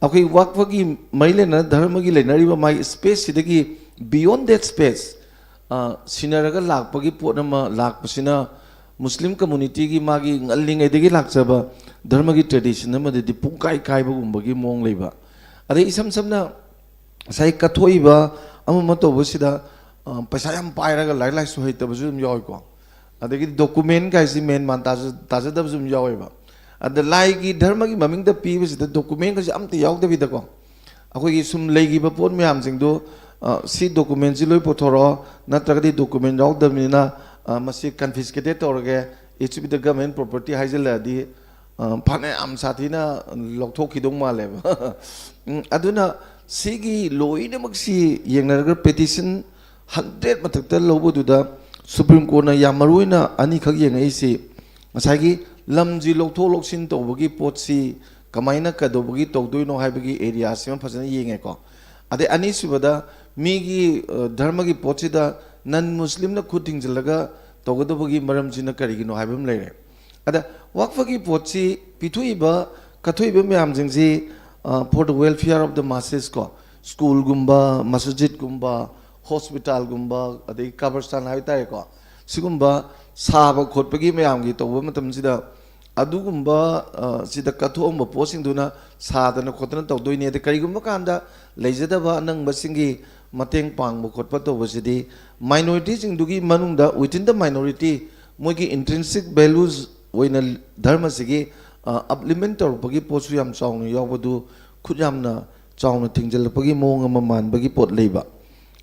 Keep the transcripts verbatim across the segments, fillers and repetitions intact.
ꯑꯩꯈꯣꯏ ꯋꯥꯛꯐꯒꯤ ꯃꯔꯤ ꯂꯩꯅꯅ ꯙꯔꯃꯒꯤ ꯂꯩꯅꯔꯤꯕ ꯃꯥꯒꯤ space ꯁꯤꯗꯒꯤ beyond that space, ꯑ, ꯁꯤꯟꯅꯔꯒ ꯂꯥꯛꯄꯒꯤ ꯄꯣꯠ ꯑꯃ ꯂꯥꯛꯄꯁꯤꯅ ꯃꯨꯁꯂꯤꯝ community ꯒꯤ ꯃꯥꯒꯤ ꯉꯜꯂꯤꯉꯩꯗꯒꯤ ꯂꯥꯛꯆꯕ ꯙꯔꯃꯒꯤ tradition ꯑꯃꯗꯗꯤ ꯄꯨꯡꯀꯥꯏ ꯀꯥꯏꯕꯒꯨꯝꯕꯒꯤ ꯃꯑꯣꯡ ꯂꯩꯕ꯫ ꯑꯗꯩ ꯏꯁꯝ ꯁꯝꯅ ꯉꯁꯥꯏ ꯀꯠꯊꯣꯛꯏꯕ ꯑꯃ ꯑꯃ ꯇꯧꯕꯁꯤꯗ, ꯑ, ꯄꯩꯁꯥ ꯌꯥꯝ ꯄꯥꯏꯔꯒ ꯂꯥꯏꯔꯤꯛ ꯂꯥꯏꯁꯨ ꯍꯩꯇꯕꯁꯨ ꯑꯗꯨꯝ ꯌꯥꯎꯏꯀꯣ꯫ ꯑꯗꯒꯤꯗꯤ document ꯀꯥꯏꯁꯤ ꯃꯦꯟ ꯃꯥꯟ ꯇꯥꯖ-, ꯇꯥꯖꯗꯕꯁꯨ ꯑꯗꯨꯝ ꯌꯥꯎꯋꯦꯕ꯫ ꯑꯗ ꯂꯥꯏꯒꯤ ꯙꯔꯃꯒꯤ ꯃꯃꯤꯡꯗ ꯄꯤꯕꯁꯤꯗ document ꯀꯁꯦ ꯑꯝꯇ ꯌꯥꯎꯗꯕꯤꯗꯀꯣ, ꯑꯩꯈꯣꯏꯒꯤ ꯁꯨꯝ ꯂꯩꯈꯤꯕ ꯄꯣꯠ ꯃꯌꯥꯝꯁꯤꯡꯗꯣ, ꯑ, ꯁꯤ document ꯁꯤ ꯂꯣꯏ ꯄꯨꯊꯣꯔꯛꯑꯣ, ꯅꯠꯇ꯭ꯔꯒꯗꯤ document ꯌꯥꯎꯗꯕꯅꯤꯅ, ꯑ, ꯃꯁꯤ confiscated ꯇꯧꯔꯒꯦ, it should be the government property ꯍꯥꯏꯖꯤꯜꯂꯛꯑꯗꯤ, ꯑ, ꯐꯅꯌꯥꯝ ꯁꯥꯊꯤꯅ ꯂꯧꯊꯣꯛꯈꯤꯗꯧ ꯃꯥꯜꯂꯦꯕ꯫ ꯎꯝ, ꯑꯗꯨꯅ ꯁꯤꯒꯤ ꯂꯣꯏꯅꯃꯛꯁꯤ ꯌꯦꯡꯅꯔꯒ petition hundred ꯃꯊꯛꯇ ꯂꯧꯕꯗꯨꯗ Supreme Court ꯅ ꯌꯥꯝ ꯃꯔꯨ ꯑꯣꯏꯅ ꯑꯅꯤꯈꯛ ꯌꯦꯡꯉꯛꯏꯁꯤ, ꯉꯁꯥꯏꯒꯤ ꯂꯝꯁꯤ ꯂꯧꯊꯣꯛ ꯂꯧꯁꯤꯟ ꯇꯧꯕꯒꯤ ꯄꯣꯠꯁꯤ ꯀꯃꯥꯏꯅ ꯀꯩꯗꯧꯕꯒꯤ ꯇꯧꯗꯣꯏꯅꯣ ꯍꯥꯏꯕꯒꯤ area ꯁꯤꯃ ꯐꯖꯅ ꯌꯦꯡꯉꯦꯀꯣ꯫ ꯑꯗꯩ ꯑꯅꯤꯁꯨꯕꯗ ꯃꯤꯒꯤ, ꯑ, ꯙꯔꯃꯒꯤ ꯄꯣꯠꯁꯤꯗ non Muslim ꯅ ꯈꯨꯠ ꯊꯤꯡꯖꯤꯜꯂꯒ ꯇꯧꯒꯗꯕꯒꯤ ꯃꯔꯝꯁꯤꯅ ꯀꯔꯤꯒꯤꯅꯣ ꯍꯥꯏꯕ ꯑꯃ ꯂꯩꯔꯦ꯫ ꯑꯗ ꯋꯥꯛꯐꯒꯤ ꯄꯣꯠꯁꯤ ꯄꯤꯊꯣꯛꯏꯕ, ꯀꯠꯊꯣꯛꯏꯕ ꯃꯌꯥꯝꯁꯤꯡꯁꯤ, ꯑ, for the welfare of the masses ꯀꯣ, school ꯒꯨꯝꯕ, ꯃꯁꯖꯤꯠꯀꯨꯝꯕ, hospital ꯒꯨꯝꯕ, ꯑꯗꯩ ꯀꯕꯔꯁꯇꯥꯟ ꯍꯥꯏꯕ ꯇꯥꯔꯦꯀꯣ, ꯁꯤꯒꯨꯝꯕ ꯁꯥꯕ ꯈꯣꯠꯄꯒꯤ ꯃꯌꯥꯝꯒꯤ ꯇꯧꯕ ꯃꯇꯝꯁꯤꯗ ꯑꯗꯨꯒꯨꯝꯕ, ꯑ, ꯁꯤꯗ ꯀꯠꯊꯣꯛꯑꯝꯕ ꯄꯣꯠꯁꯤꯡꯗꯨꯅ ꯁꯥꯗꯅ ꯈꯣꯠꯇꯅ ꯇꯧꯗꯣꯏꯅꯤ꯫ ꯑꯗ ꯀꯔꯤꯒꯨꯝꯕ ꯀꯥꯟꯗ ꯂꯩꯖꯗꯕ ꯑꯅꯪꯕꯁꯤꯡꯒꯤ ꯃꯇꯦꯡ ꯄꯥꯡꯕ ꯈꯣꯠꯄ ꯇꯧꯕꯁꯤꯗꯤ minority ꯁꯤꯡꯗꯨꯒꯤ ꯃꯅꯨꯡꯗ, within the minority, ꯃꯣꯏꯒꯤ intrinsic values ꯑꯣꯏꯅ ꯙꯔꯃꯁꯤꯒꯤ, ꯑ, upliftment ꯇꯧꯔꯛꯄꯒꯤ ꯄꯣꯠꯁꯨ ꯌꯥꯝ ꯆꯥꯎꯅ ꯌꯥꯎꯕꯗꯨ ꯈꯨꯠ ꯌꯥꯝꯅ ꯆꯥꯎꯅ ꯊꯤꯡꯖꯤꯜꯂꯛꯄꯒꯤ ꯃꯑꯣꯡ ꯑꯃ ꯃꯥꯟꯕꯒꯤ ꯄꯣꯠ ꯂꯩꯕ꯫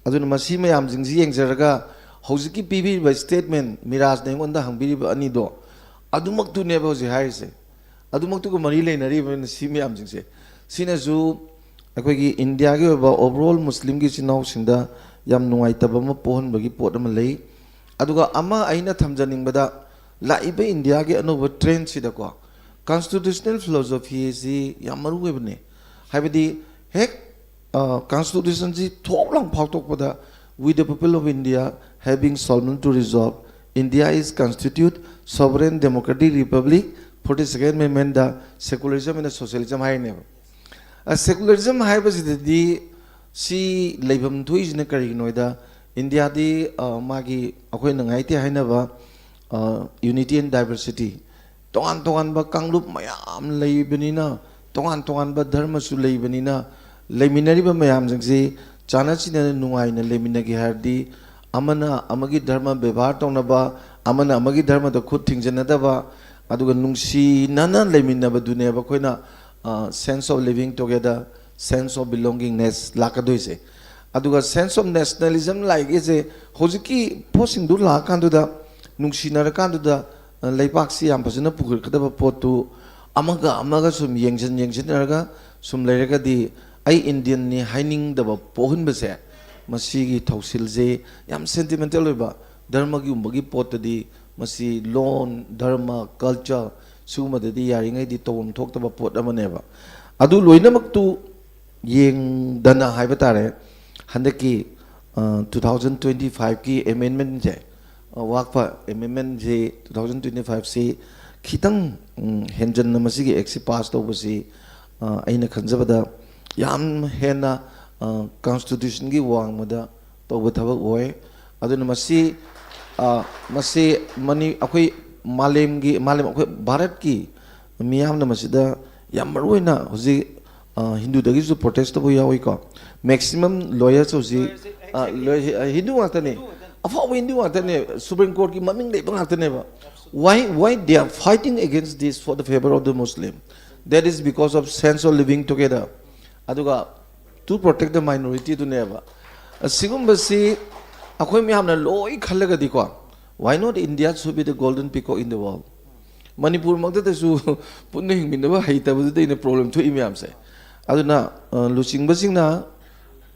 ꯑꯗꯨꯅ ꯃꯁꯤ ꯃꯌꯥꯝꯁꯤꯡꯁꯤ ꯌꯦꯡꯖꯔꯒ ꯍꯧꯖꯤꯛꯀꯤ ꯄꯤꯕꯤꯔꯤꯕ statement, ꯃꯤꯔꯥꯖꯅ ꯑꯩꯉꯣꯟꯗ ꯍꯪꯕꯤꯔꯤꯕ ꯑꯅꯤꯗꯣ, ꯑꯗꯨꯃꯛꯇꯨꯅꯦꯕ ꯍꯧꯖꯤꯛ ꯍꯥꯏꯔꯤꯁꯦ꯫ ꯑꯗꯨꯃꯛꯇꯨꯒ ꯃꯔꯤ ꯂꯩꯅꯔꯤꯕꯅꯤꯅ ꯁꯤ ꯃꯌꯥꯝꯁꯤꯡꯁꯦ, ꯁꯤꯅꯁꯨ ꯑꯩꯈꯣꯏꯒꯤ ꯏꯟꯗꯤꯌꯥꯒꯤ ꯑꯣꯏꯕ overall ꯃꯨꯁꯂꯤꯝꯒꯤ ꯏꯆꯤꯟ ꯏꯅꯥꯎꯁꯤꯡꯗ ꯌꯥꯝ ꯅꯨꯡꯉꯥꯏꯇꯕ ꯑꯃ ꯄꯣꯛꯍꯟꯕꯒꯤ ꯄꯣꯠ ꯑꯃ ꯂꯩ꯫ ꯑꯗꯨꯒ ꯑꯃ ꯑꯩꯅ ꯊꯝꯖꯅꯤꯡꯕꯗ, ꯂꯥꯛꯏꯕ ꯏꯟꯗꯤꯌꯥꯒꯤ ꯑꯅꯧꯕ trend ꯁꯤꯗꯀꯣ, constitutional philosophy ꯑꯁꯤ ꯌꯥꯝ ꯃꯔꯨ ꯑꯣꯏꯕꯅꯦ꯫ ꯍꯥꯏꯕꯗꯤ ꯍꯦꯛ, ꯑ, constitution ꯁꯤ ꯊꯣꯛ ꯂꯥꯎ ꯐꯥꯎꯊꯣꯛꯄꯗ, "We the people of India having solemn to resolve, India is constitute sovereign democratic republic, forty second amendment ꯗ secularism and socialism" ꯍꯥꯏꯔꯤꯅꯦꯕ꯫ ꯁꯦꯀꯨꯂꯔꯤꯖꯝ ꯍꯥꯏꯕꯁꯤꯗꯗꯤ ꯁꯤ ꯂꯩꯐꯝ ꯊꯣꯛꯏꯁꯤꯅ ꯀꯔꯤꯒꯤꯅꯣ ꯍꯥꯏꯗ, ꯏꯟꯗꯤꯌꯥꯗꯤ, ꯑ, ꯃꯥꯒꯤ ꯑꯩꯈꯣꯏꯅ ꯉꯥꯏꯇꯦ ꯍꯥꯏꯅꯕ, ꯑ, unity and diversity, ꯇꯣꯉꯥꯟ ꯇꯣꯉꯥꯟꯕ ꯀꯥꯡꯂꯨꯞ ꯃꯌꯥꯝ ꯂꯩꯕꯅꯤꯅ, ꯇꯣꯉꯥꯟ ꯇꯣꯉꯥꯟꯕ ꯙꯔꯃꯁꯨ ꯂꯩꯕꯅꯤꯅ, ꯂꯩꯃꯤꯟꯅꯔꯤꯕ ꯃꯌꯥꯝꯁꯤꯡꯁꯤ ꯆꯥꯟꯅ ꯆꯤꯟꯅꯅ ꯅꯨꯡꯉꯥꯏꯅ ꯂꯩꯃꯤꯟꯅꯒꯦ ꯍꯥꯏꯔꯗꯤ, ꯑꯃꯅ ꯑꯃꯒꯤ ꯙꯔꯃ ꯕꯦꯕꯥꯔ ꯇꯧꯅꯕ, ꯑꯃꯅ ꯑꯃꯒꯤ ꯙꯔꯃꯗ ꯈꯨꯠ ꯊꯤꯡꯖꯤꯟꯅꯗꯕ, ꯑꯗꯨꯒ ꯅꯨꯡꯁꯤꯅꯅ ꯂꯩꯃꯤꯟꯅꯕꯗꯨꯅꯦꯕ ꯑꯩꯈꯣꯏꯅ, ꯑ, sense of living together, sense of belongingness ꯂꯥꯛꯀꯗꯣꯏꯁꯦ꯫ ꯑꯗꯨꯒ sense of nationalism ꯂꯥꯛꯏꯁꯦ ꯍꯧꯖꯤꯛꯀꯤ ꯄꯣꯠꯁꯤꯡꯗꯨ ꯂꯥꯛꯑꯀꯥꯟꯗꯨꯗ, ꯅꯨꯡꯁꯤꯅꯔꯀꯥꯟꯗꯨꯗ, ꯑ, ꯂꯩꯕꯥꯛꯁꯤ ꯌꯥꯝ ꯐꯖꯅ ꯄꯨꯈꯠꯀꯗꯕ ꯄꯣꯠꯇꯨ ꯑꯃꯒ ꯑꯃꯒ ꯁꯨꯝ ꯌꯦꯡꯁꯤꯟ ꯌꯦꯡꯁꯤꯟꯅꯔꯒ ꯁꯨꯝ ꯂꯩꯔꯒꯗꯤ, ꯑꯩ ꯏꯟꯗꯤꯌꯟꯅꯤ ꯍꯥꯏꯅꯤꯡꯗꯕ ꯄꯣꯛꯍꯟꯕꯁꯦ, ꯃꯁꯤꯒꯤ ꯊꯧꯁꯤꯜꯁꯦ ꯌꯥꯝ sentimental ꯑꯣꯏꯕ, ꯙꯔꯃꯒꯨꯝꯕꯒꯤ ꯄꯣꯠꯇꯗꯤ ꯃꯁꯤ ꯂꯣꯟ, ꯙꯔꯃ, culture ꯁꯤꯒꯨꯝꯕꯗꯗꯤ ꯌꯥꯔꯤꯉꯩꯗꯤ ꯇꯧꯐꯝ ꯊꯣꯛꯇꯕ ꯄꯣꯠ ꯑꯃꯅꯦꯕ꯫ ꯑꯗꯨ ꯂꯣꯏꯅꯃꯛꯇꯨ ꯌꯦꯡꯗꯅ ꯍꯥꯏꯕ ꯇꯥꯔꯦ, ꯍꯟꯗꯛꯀꯤ, ꯑ, two thousand twenty five ꯀꯤ amendment ꯁꯦ, ꯑ, ꯋꯥꯛꯐ amendment ꯁꯤ two thousand twenty five ꯁꯤ ꯈꯤꯇꯪ, ꯎꯝ, ꯍꯦꯟꯖꯟꯅ ꯃꯁꯤꯒꯤ act ꯁꯤ pass ꯇꯧꯕꯁꯤ, ꯑ, ꯑꯩꯅ ꯈꯟꯖꯕꯗ ꯌꯥꯝ ꯍꯦꯟꯅ, ꯑ, constitution ꯒꯤ ꯋꯥꯡꯃꯗ ꯇꯧꯕ ꯊꯕꯛ ꯑꯣꯏ꯫ ꯑꯗꯨꯅ ꯃꯁꯤ, ꯑ, ꯃꯁꯤ ꯃꯅꯤ-, ꯑꯩꯈꯣꯏ ꯃꯥꯂꯦꯝꯒꯤ, ꯃꯥꯂꯦꯝ, ꯑꯩꯈꯣꯏ ꯚꯥꯔꯠꯀꯤ ꯃꯤꯌꯥꯝꯅ ꯃꯁꯤꯗ ꯌꯥꯝ ꯃꯔꯨ ꯑꯣꯏꯅ ꯍꯧꯖꯤꯛ, ꯑ, ꯍꯤꯟꯗꯨꯗꯒꯤꯁꯨ protest ꯇꯧꯕ ꯌꯥꯎꯏꯀꯣ꯫ Maximum lawyers ꯍꯧꯖꯤꯛ, ꯑ, lawyer, ꯑ, ꯍꯤꯟꯗꯨ ꯉꯥꯛꯇꯅꯦ꯫ ꯑꯐꯥꯎꯕ ꯍꯤꯟꯗꯨ ꯉꯥꯛꯇꯅꯦ꯫ Supreme Court ꯀꯤ ꯃꯃꯤꯡ ꯂꯩꯕ ꯉꯥꯛꯇꯅꯦꯕ꯫ Why, why they are fighting against this for the favor of the Muslim? That is because of sense of living together. ꯑꯗꯨꯒ to protect the minority ꯗꯨꯅꯦꯕ꯫ ꯑꯁꯤꯒꯨꯝꯕꯁꯤ ꯑꯩꯈꯣꯏ ꯃꯌꯥꯝꯅ ꯂꯣꯏ ꯈꯜꯂꯒꯗꯤꯀꯣ, why not India should be the golden peacock in the world? ꯃꯅꯤꯄꯨꯔꯃꯛꯇꯗꯁꯨ ꯄꯨꯟꯅ ꯍꯤꯡꯃꯤꯟꯅꯕ ꯍꯩꯇꯕꯗꯨꯗꯩꯅ problem ꯊꯣꯛꯏ ꯃꯌꯥꯝꯁꯦ꯫ ꯑꯗꯨꯅ, ꯑ, ꯂꯨꯆꯤꯡꯕꯁꯤꯡꯅ,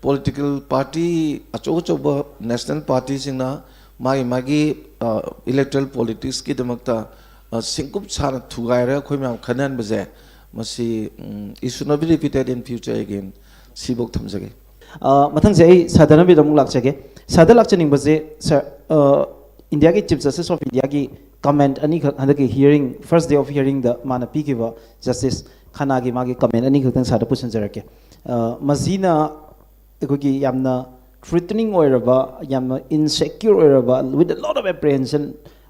political party ꯑꯆꯧ ꯑꯆꯧꯕ national party ꯁꯤꯡꯅ ꯃꯥꯒꯤ ꯃꯥꯒꯤ, ꯑ, electoral politics ꯀꯤꯗꯃꯛꯇ, ꯑ, ꯁꯤꯡꯀꯨꯞ ꯁꯥꯅ ꯊꯨꯒꯥꯏꯔꯒ ꯑꯩꯈꯣꯏ ꯃꯌꯥꯝ ꯈꯟꯅꯍꯟꯕꯁꯦ, ꯃꯁꯤ, ꯎꯝ, it should not be repeated in future again꯫ ꯁꯤꯐꯧ ꯊꯝꯖꯒꯦ꯫ ꯑ, ꯃꯊꯪꯁꯦ ꯑꯩ ꯁꯥꯔ ꯙꯔꯃꯕꯤꯔꯗ ꯑꯃꯨꯛ ꯂꯥꯛꯆꯒꯦ꯫ ꯁꯥꯔꯗ ꯂꯥꯛꯆꯅꯤꯡꯕꯁꯦ, ꯁꯥꯔ, ꯑ, ꯏꯟꯗꯤꯌꯥꯒꯤ Chief Justice of India ꯒꯤ comment ꯑꯅꯤꯈꯛ ꯍꯟꯗꯛꯀꯤ hearing, first day of hearingꯗ ꯃꯥꯅ ꯄꯤꯈꯤꯕ Justice Khannaꯒꯤ ꯃꯥꯒꯤ comment ꯑꯅꯤꯈꯛꯇꯪ ꯁꯥꯔꯗ ꯄꯨꯁꯤꯟꯖꯔꯛꯀꯦ꯫ ꯑ, ꯃꯁꯤꯅ ꯑꯩꯈꯣꯏꯒꯤ ꯌꯥꯝꯅ threatening ꯑꯣꯏꯔꯕ, ꯌꯥꯝꯅ insecure ꯑꯣꯏꯔꯕ, with a lot of apprehension,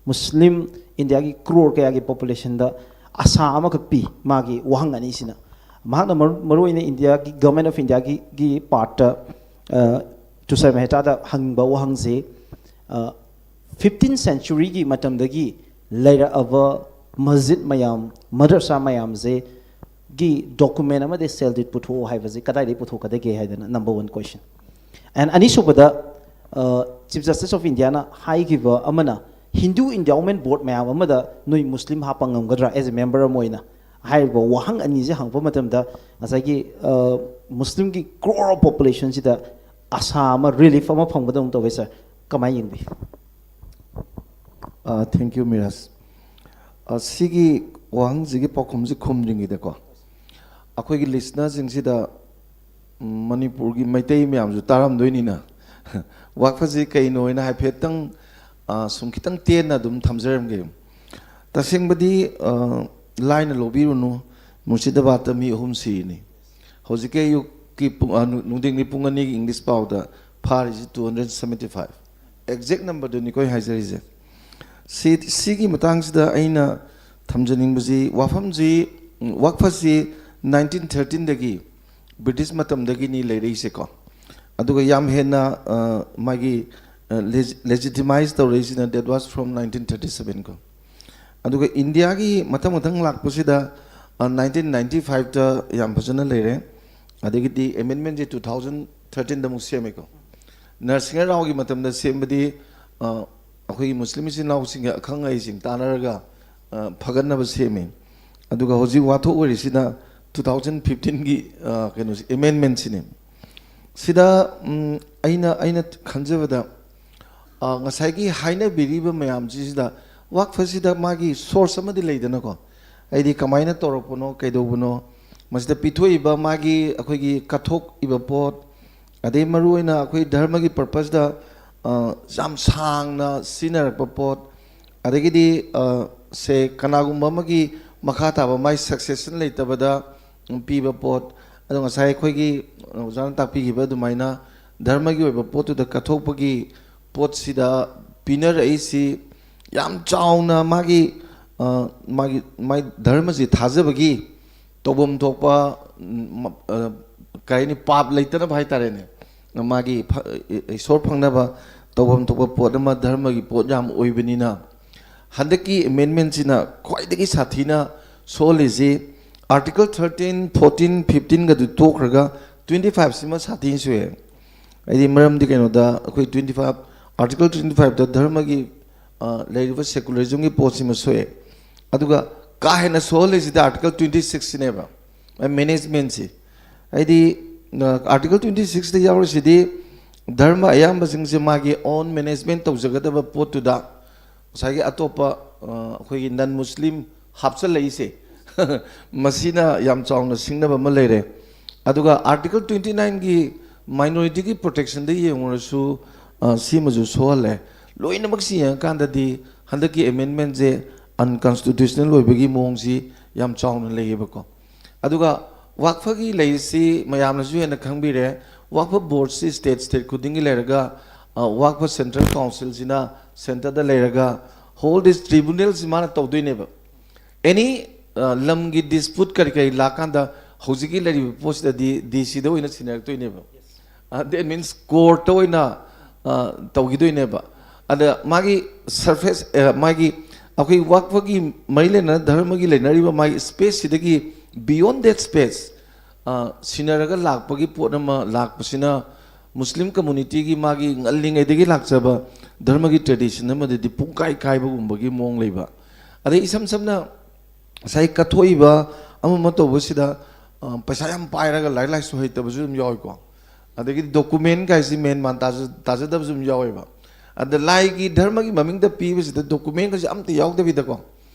ꯃꯨꯁꯂꯤꯝ ꯏꯟꯗꯤꯌꯥꯒꯤ ꯀ꯭ꯔꯣꯔ ꯀꯌꯥꯒꯤ ꯄꯣꯄꯨꯂꯦꯁꯟꯗ ꯑꯁꯥ ꯑꯃꯈꯛ ꯄꯤ ꯃꯥꯒꯤ ꯋꯥꯍꯪ ꯑꯅꯤꯁꯤꯅ꯫ ꯃꯍꯥꯛꯅ ꯃꯔꯨ ꯃꯔꯨꯑꯣꯏꯅ ꯏꯟꯗꯤꯌꯥꯒꯤ, Government of Indiaꯒꯤ, ꯒꯤ ꯄꯥꯔꯠꯇ, ꯑ, ꯇꯨꯁꯥꯔ ꯃꯦꯍꯇꯥꯗ ꯍꯪꯕ ꯋꯥꯍꯪꯁꯤ, ꯑ, ꯐꯤꯐꯇꯤꯟ ꯁꯦꯟꯆꯨꯔꯤꯒꯤ ꯃꯇꯝꯗꯒꯤ ꯂꯩꯔꯛꯑꯕ ꯃꯁꯖꯤꯗ ꯃꯌꯥꯝ, ꯃꯗꯔꯁꯥ ꯃꯌꯥꯝꯁꯦ ꯒꯤ document ꯑꯃꯗꯤ sale deed ꯄꯨꯊꯣꯛꯑꯣ ꯍꯥꯏꯕꯁꯦ ꯀꯗꯥꯏꯗꯒꯤ ꯄꯨꯊꯣꯛꯀꯗꯒꯦ ꯍꯥꯏꯗꯅ number one question꯫ And ꯑꯅꯤꯁꯨꯕꯗ, ꯑ, Chief Justice of Indiaꯅ ꯍꯥꯏꯈꯤꯕ ꯑꯃꯅ, Hindu Endowment Board ꯃꯌꯥꯝ ꯑꯃꯗ ꯅꯣꯏ ꯃꯨꯁꯂꯤꯝ ꯍꯥꯞꯄ ꯉꯝꯒꯗ꯭ꯔꯥ as a member ꯑꯃ ꯑꯣꯏꯅ? ꯍꯥꯏꯔꯤꯕ ꯋꯥꯍꯪ ꯑꯅꯤꯁꯦ ꯍꯪꯉꯛꯄ ꯃꯇꯝꯗ ꯉꯁꯥꯏꯒꯤ, ꯑ, ꯃꯨꯁꯂꯤꯝꯒꯤ ꯀ꯭ꯔꯣꯔ ꯑꯣꯐ ꯄꯣꯄꯨꯂꯦꯁꯟꯁꯤꯗ ꯑꯁꯥ ꯑꯃ, relief ꯑꯃ ꯐꯪꯕꯗꯧꯅ ꯇꯧꯋꯦ꯫ ꯁꯥꯔ, ꯀꯃꯥꯏꯅ ꯌꯦꯡꯕꯤ? ꯑ, thank you, ꯃꯤꯔꯥꯖ꯫ ꯑ, ꯁꯤꯒꯤ ꯋꯥꯍꯪꯁꯤꯒꯤ ꯄꯥꯎꯈꯨꯝꯁꯤ ꯈꯨꯝꯗ꯭ꯔꯤꯉꯩꯗꯀꯣ, ꯑꯩꯈꯣꯏꯒꯤ ꯂꯤꯁꯅꯔꯁꯤꯡꯁꯤꯗ, ꯎꯝ, ꯃꯅꯤꯄꯨꯔꯒꯤ ꯃꯩꯇꯩ ꯃꯌꯥꯝꯁꯨ ꯇꯥꯔꯝꯗꯣꯏꯅꯤꯅ, ꯋꯥꯛꯐꯁꯤ ꯀꯩꯅꯣ ꯍꯥꯏꯅ ꯍꯥꯏꯐꯦꯠꯇꯪ, ꯑ, ꯁꯨꯝ ꯈꯤꯇꯪ ꯇꯦꯟꯅ ꯑꯗꯨꯝ ꯊꯝꯖꯔꯝꯒꯦ꯫ ꯇꯁꯦꯡꯕꯗꯤ, ꯑ, ꯂꯥꯏꯅ ꯂꯧꯕꯤꯔꯨꯅꯨ, ꯃꯨꯔꯁꯤꯗꯥꯕꯥꯗꯇ ꯃꯤ ꯑꯍꯨꯝ ꯁꯤꯔꯤꯅꯤ꯫ ꯍꯧꯖꯤꯛꯀꯤ ꯑꯌꯨꯛꯀꯤ ꯄꯨꯡ, ꯑ, ꯅꯨ-, ꯅꯨꯡꯊꯤꯟꯒꯤ ꯄꯨꯡ ꯑꯅꯤꯒꯤ ꯏꯪꯂꯤꯁ ꯄꯥꯎꯗ ꯐꯥꯔꯤꯁꯤ two hundred seventy five꯫ Exact numberꯗꯨꯅꯤꯀꯣ ꯑꯩ ꯍꯥꯏꯖꯔꯤꯁꯦ꯫ ꯁꯤ, ꯁꯤꯒꯤ ꯃꯇꯥꯡꯁꯤꯗ ꯑꯩꯅ ꯊꯝꯖꯅꯤꯡꯕꯁꯤ, ꯋꯥꯐꯝꯁꯤ, ꯎꯝ, ꯋꯥꯛꯐꯁꯤ nineteen thirteenꯗꯒꯤ, ꯕ꯭ꯔꯤꯇꯤꯁ ꯃꯇꯝꯗꯒꯤꯅꯤ ꯂꯩꯔꯛꯏꯁꯦꯀꯣ꯫ ꯑꯗꯨꯒ ꯌꯥꯝ ꯍꯦꯟꯅ, ꯑ, ꯃꯥꯒꯤ, ꯑ, lazy-, legitimize ꯇꯧꯔꯛꯏꯁꯤꯅ, that was from nineteen thirty seven ꯀꯣ꯫ ꯑꯗꯨꯒ ꯏꯟꯗꯤꯌꯥꯒꯤ ꯃꯊꯪ ꯃꯊꯪ ꯂꯥꯛꯄꯁꯤꯗ, ꯑ, nineteen ninety fiveꯇ ꯌꯥꯝ ꯐꯖꯅ ꯂꯩꯔꯦ꯫ ꯑꯗꯒꯤꯗꯤ amendmentꯁꯦ two thousand thirteenꯗ ꯑꯃꯨꯛ ꯁꯦꯝꯃꯦꯀꯣ꯫ ꯅꯔꯁꯤꯡꯍ ꯔꯥꯎꯒꯤ ꯃꯇꯝꯗ ꯁꯦꯝꯕꯗꯤ, ꯑ, ꯑꯩꯈꯣꯏꯒꯤ ꯃꯨꯁꯂꯤꯝ ꯏꯆꯤꯟ ꯏꯅꯥꯎꯁꯤꯡꯒꯤ ꯑꯈꯪ ꯑꯍꯩꯁꯤꯡ ꯇꯥꯟꯅꯔꯒ, ꯑ, ꯐꯒꯠꯅꯕ ꯁꯦꯝꯃꯤ꯫ ꯑꯗꯨꯒ ꯍꯧꯖꯤꯛ ꯋꯥꯊꯣꯛ ꯑꯣꯏꯔꯤꯁꯤꯅ two thousand fifteenꯒꯤ, ꯑ, ꯀꯩꯅꯣꯁꯤ, amendmentꯁꯤꯅꯤ꯫ ꯁꯤꯗ, ꯎꯝ, ꯑꯩꯅ, ꯑꯩꯅ ꯈꯟꯖꯕꯗ, ꯑ, ꯉꯁꯥꯏꯒꯤ ꯍꯥꯏꯅꯕꯤꯔꯤꯕ ꯃꯌꯥꯝꯁꯤꯗ, ꯋꯥꯛꯐꯁꯤꯗ ꯃꯥꯒꯤ source ꯑꯃꯗꯤ ꯂꯩꯗꯅꯀꯣ꯫ ꯍꯥꯏꯗꯤ ꯀꯃꯥꯏꯅ ꯇꯧꯔꯛꯄꯅꯣ, ꯀꯩꯗꯧꯕꯅꯣ, ꯃꯁꯤꯗ ꯄꯤꯊꯣꯛꯏꯕ ꯃꯥꯒꯤ ꯑꯩꯈꯣꯏꯒꯤ ꯀꯠꯊꯣꯛꯏꯕ ꯄꯣꯠ, ꯑꯗꯩ ꯃꯔꯨꯑꯣꯏꯅ ꯑꯩꯈꯣꯏ ꯙꯔꯃꯒꯤ purposeꯇ, ꯑ, ꯌꯥꯝ ꯁꯥꯡꯅ ꯁꯤꯖꯤꯟꯅꯔꯛꯄ ꯄꯣꯠ, ꯑꯗꯒꯤꯗꯤ ꯑ, ꯁꯦ ꯀꯅꯥꯒꯨꯝꯕ ꯑꯃꯒꯤ ꯃꯈꯥ ꯇꯥꯕ ꯃꯥꯏ ꯁꯛꯁꯦꯁꯟ ꯂꯩꯇꯕꯗ ꯄꯤꯕ ꯄꯣꯠ, ꯑꯗꯣ ꯉꯁꯥꯏ ꯑꯩꯈꯣꯏꯒꯤ ꯑꯣꯖꯥꯅ ꯇꯥꯛꯄꯤꯈꯤꯕ ꯑꯗꯨꯃꯥꯏꯅ ꯙꯔꯃꯒꯤ ꯑꯣꯏꯕ ꯄꯣꯠꯇꯨꯗ ꯀꯠꯊꯣꯛꯄꯒꯤ ꯄꯣꯠꯁꯤꯗ ꯄꯤꯅꯔꯛꯏꯁꯤ ꯌꯥꯝ ꯆꯥꯎꯅ ꯃꯥꯒꯤ ꯑ, ꯃꯥꯒꯤ ꯃꯥꯏ ꯙꯔꯃꯁꯤ ꯊꯥꯖꯕꯒꯤ ꯇꯧꯐꯝ ꯊꯣꯛꯄ, ꯎꯝ, ꯃ-, ꯑ, ꯀꯩ ꯍꯥꯏꯅꯤ, ꯄꯥꯞ ꯂꯩꯇꯅꯕ ꯍꯥꯏꯇꯥꯔꯦꯅꯦ, ꯃꯥꯒꯤ ꯐ-, ꯏꯁꯣꯔ ꯐꯪꯅꯕ ꯇꯧꯐꯝ ꯊꯣꯛꯄ ꯄꯣꯠ ꯑꯃ, ꯙꯔꯃꯒꯤ ꯄꯣꯠ ꯌꯥꯝ ꯑꯣꯏꯕꯅꯤꯅ, ꯍꯟꯗꯛꯀꯤ ꯑꯦꯃꯦꯟꯃꯦꯟꯁꯤꯅ ꯈ꯭ꯋꯥꯏꯗꯒꯤ ꯁꯥꯊꯤꯅ ꯁꯣꯛꯍꯜꯂꯤꯁꯤ ꯑꯥꯔꯇꯤꯀꯜ ꯊꯥꯔꯇꯤꯟ, ꯐꯣꯔꯇꯤꯟ, ꯐꯤꯐꯇꯤꯟꯒꯗꯨ ꯇꯣꯛꯈ꯭ꯔꯒ ꯇ꯭ꯋꯦꯟꯇꯤ ꯐꯥꯏꯚꯁꯤꯃ ꯁꯥꯊꯤꯅ ꯁꯣꯛꯑꯦ꯫ ꯍꯥꯏꯗꯤ ꯃꯔꯝꯗꯤ ꯀꯩꯅꯣꯗ, ꯑꯩꯈꯣꯏ ꯇ꯭ꯋꯦꯟꯇꯤ ꯐꯥꯏꯚ, ꯑꯥꯔꯇꯤꯀꯜ ꯇ꯭ꯋꯦꯟꯇꯤ ꯐꯥꯏꯚꯇ ꯙꯔꯃꯒꯤ, ꯑ, ꯂꯩꯔꯤꯕ ꯁꯦꯀꯨꯂꯔꯤꯖꯝꯒꯤ ꯄꯣꯠꯁꯤꯃ ꯁꯣꯛꯑꯦ꯫ ꯑꯗꯨꯒ ꯀꯥ ꯍꯦꯟꯅ ꯁꯣꯛꯍꯜꯂꯤꯁꯤꯗꯤ ꯑꯥꯔꯇꯤꯀꯜ ꯇ꯭ꯋꯦꯟꯇꯤ ꯁꯤꯛꯁꯁꯤꯅꯦꯕ, ꯃꯦꯅꯦꯖꯃꯦꯟꯁꯤ꯫ ꯍꯥꯏꯗꯤ, ꯑ, ꯑꯥꯔꯇꯤꯀꯜ ꯇ꯭ꯋꯦꯟꯇꯤ ꯁꯤꯛꯁꯇ ꯌꯥꯎꯔꯤꯁꯤꯗꯤ ꯙꯔꯃ ꯑꯌꯥꯝꯕꯁꯤꯡꯁꯦ ꯃꯥꯒꯤ ꯑꯣꯟ ꯃꯦꯅꯦꯖꯃꯦꯟ ꯇꯧꯖꯒꯗꯕ ꯄꯣꯠꯇꯨꯗ ꯉꯁꯥꯏꯒꯤ ꯑꯇꯣꯞꯄ, ꯑ, ꯑꯩꯈꯣꯏꯒꯤ ꯅꯟ ꯃꯨꯁꯂꯤꯝ ꯍꯥꯞꯆꯤꯜꯂꯛꯏꯁꯦ, ꯃꯁꯤꯅ ꯌꯥꯝ ꯆꯥꯎꯅ ꯁꯤꯡꯅꯕ ꯑꯃ ꯂꯩꯔꯦ꯫ ꯑꯗꯨꯒ ꯑꯥꯔꯇꯤꯀꯜ ꯇ꯭ꯋꯦꯟꯇꯤ ꯅꯥꯏꯟꯒꯤ ꯃꯥꯏꯅꯣꯔꯤꯇꯤꯒꯤ ꯄ꯭ꯔꯣꯇꯦꯛꯁꯟꯗ ꯌꯦꯡꯉꯨꯔꯁꯨ, ꯑ, ꯁꯤꯃꯁꯨ ꯁꯣꯛꯍꯜꯂꯦ꯫ ꯂꯣꯏꯅꯃꯛꯁꯤ ꯌꯦꯡꯉꯀꯥꯟꯗꯗꯤ ꯍꯟꯗꯛꯀꯤ ꯑꯦꯃꯦꯟꯃꯦꯟꯁꯦ ꯑꯟꯀꯟꯁꯇꯤꯇ꯭ꯌꯨꯁꯅꯦꯜ ꯑꯣꯏꯕꯒꯤ ꯃꯑꯣꯡꯁꯤ ꯌꯥꯝ ꯆꯥꯎꯅ ꯂꯩꯌꯦꯕꯀꯣ꯫ ꯑꯗꯨꯒ ꯋꯥꯛꯐꯒꯤ ꯂꯩꯔꯤꯁꯤ ꯃꯌꯥꯝꯅꯁꯨ ꯍꯦꯟꯅ ꯈꯪꯕꯤꯔꯦ꯫ ꯋꯥꯛꯐ ꯕꯣꯔꯗꯁꯤ ꯁ꯭ꯇꯦꯠ ꯁ꯭ꯇꯦꯠ ꯈꯨꯗꯤꯡꯒꯤ ꯂꯩꯔꯒ, ꯑ, ꯋꯥꯛꯐ ꯁꯦꯟꯇ꯭ꯔꯦꯜ ꯀꯥꯎꯟꯁꯤꯜꯁꯤꯅ ꯁꯦꯟꯇꯔꯗ ꯂꯩꯔꯒ ꯍꯣꯜ ꯗꯤꯁ ꯇ꯭ꯔꯤꯕꯨꯅꯦꯜꯁꯤ ꯃꯥꯅ ꯇꯧꯗꯣꯏꯅꯦꯕ꯫ ꯑꯦꯅꯤ, ꯑ, ꯂꯝꯒꯤ ꯗꯤꯁꯄ꯭ꯌꯨꯠ ꯀꯔꯤ ꯀꯔꯤ ꯂꯥꯛꯀꯥꯟꯗ ꯍꯧꯖꯤꯛꯀꯤ ꯂꯩꯔꯤꯕ ꯄꯣꯠꯁꯤꯗꯗꯤ ꯗꯤ ꯁꯤꯗ ꯑꯣꯏꯅ ꯁꯤꯟꯅꯔꯛꯇꯣꯏꯅꯦꯕ꯫ ꯑ, that means ꯀꯣꯔꯠꯇ ꯑꯣꯏꯅ, ꯑ, ꯇꯧꯈꯤꯗꯣꯏꯅꯦꯕ꯫ ꯑꯗ ꯃꯥꯒꯤ ꯁꯔꯐꯦꯁ, ꯑ, ꯃꯥꯒꯤ ꯑꯩꯈꯣꯏ ꯋꯥꯛꯐꯒꯤ ꯃꯔꯤ ꯂꯩꯅꯅ ꯙꯔꯃꯒꯤ ꯂꯩꯅꯔꯤꯕ ꯃꯥꯒꯤ ꯁ꯭ꯄꯦꯁꯁꯤꯗꯒꯤ beyond that space, ꯑ, ꯁꯤꯟꯅꯔꯒ ꯂꯥꯛꯄꯒꯤ ꯄꯣꯠ ꯑꯃ ꯂꯥꯛꯄꯁꯤꯅ ꯃꯨꯁꯂꯤꯝ ꯀꯝꯃꯨꯅꯤꯇꯤꯒꯤ ꯃꯥꯒꯤ ꯉꯜꯂꯤꯉꯩꯗꯒꯤ ꯂꯥꯛꯆꯕ ꯙꯔꯃꯒꯤ ꯇ꯭ꯔꯦꯗꯤꯁꯟ ꯑꯃꯗꯗꯤ ꯄꯨꯡꯀꯥꯏ ꯀꯥꯏꯕꯒꯨꯝꯕꯒꯤ ꯃꯑꯣꯡ ꯂꯩꯕ꯫ ꯑꯗꯩ ꯏꯁꯝ ꯁꯝꯅ ꯉꯁꯥꯏ ꯀꯠꯊꯣꯛꯏꯕ ꯑꯃ ꯑꯃ ꯇꯧꯕꯁꯤꯗ, ꯑ, ꯄꯩꯁꯥ ꯌꯥꯝ ꯄꯥꯏꯔꯒ ꯂꯥꯏꯔꯤꯛ ꯂꯥꯏꯁꯨ ꯍꯩꯇꯕꯁꯨ ꯑꯗꯨꯝ ꯌꯥꯎꯏꯀꯣ꯫ ꯑꯗꯒꯤꯗꯤ ꯗꯣꯀꯨꯃꯦꯟ ꯀꯥꯏꯁꯤ ꯃꯦꯟ ꯃꯥꯟ ꯇꯥꯖ-, ꯇꯥꯖꯗꯕꯁꯨ ꯑꯗꯨꯝ ꯌꯥꯎꯋꯦꯕ꯫ ꯑꯗ ꯂꯥꯏꯒꯤ ꯙꯔꯃꯒꯤ ꯃꯃꯤꯡꯗ ꯄꯤꯕꯁꯤꯗ ꯗꯣꯀꯨꯃꯦꯟꯒꯁꯦ ꯑꯝꯇ ꯌꯥꯎꯗꯕꯤꯗꯀꯣ,